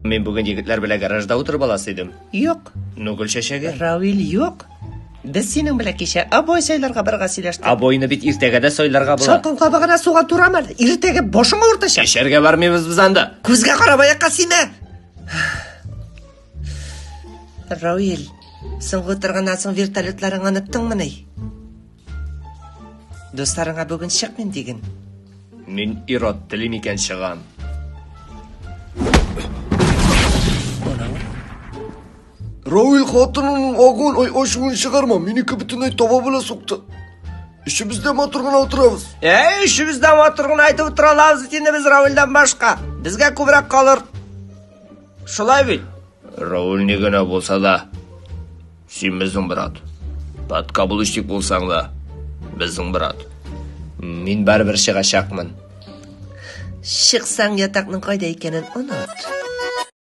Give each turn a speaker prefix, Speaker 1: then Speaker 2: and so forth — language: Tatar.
Speaker 1: Мин бүген егетләр белән гаражда утырып аласы идем.
Speaker 2: Юк.
Speaker 1: Ну, Гөлчәчәге.
Speaker 2: Равил, юк. Без синең белән кичә обой сайларга барырга сөйләштек.
Speaker 1: Обойны бит иртәгә дә сайларга була.
Speaker 2: Салкын кабыгына суган турама әле. Иртәгә башың авыртачак.
Speaker 1: Эчәргә бармыйбыз без анда.
Speaker 2: Күзгә карап аякка симә. Равил, соңгы утырганнан соң вертолетларыңны оныттыңмыни? Дусларыңа бүген чыкмыйм диген.
Speaker 1: Мин ир-ат телим икән чыгам.
Speaker 3: Равил хатынының агуын ай ачуын чыгарма, минеке бөтенләй таба белән сукты. Өчебез дә матур гына утырабыз.
Speaker 2: Әй, өчебез дә матур гына айтып утыра алабыз бит инде без Равилдән башка. Безгә күбрәк калыр. Шулай бит.
Speaker 1: Рауль ни генә булса да, син безнең брат. Подкаблучник булсаң да, безнең брат.
Speaker 2: Мин барыбер чыгачакмын. Чыксаң, ятакның кайда икәнен оныт.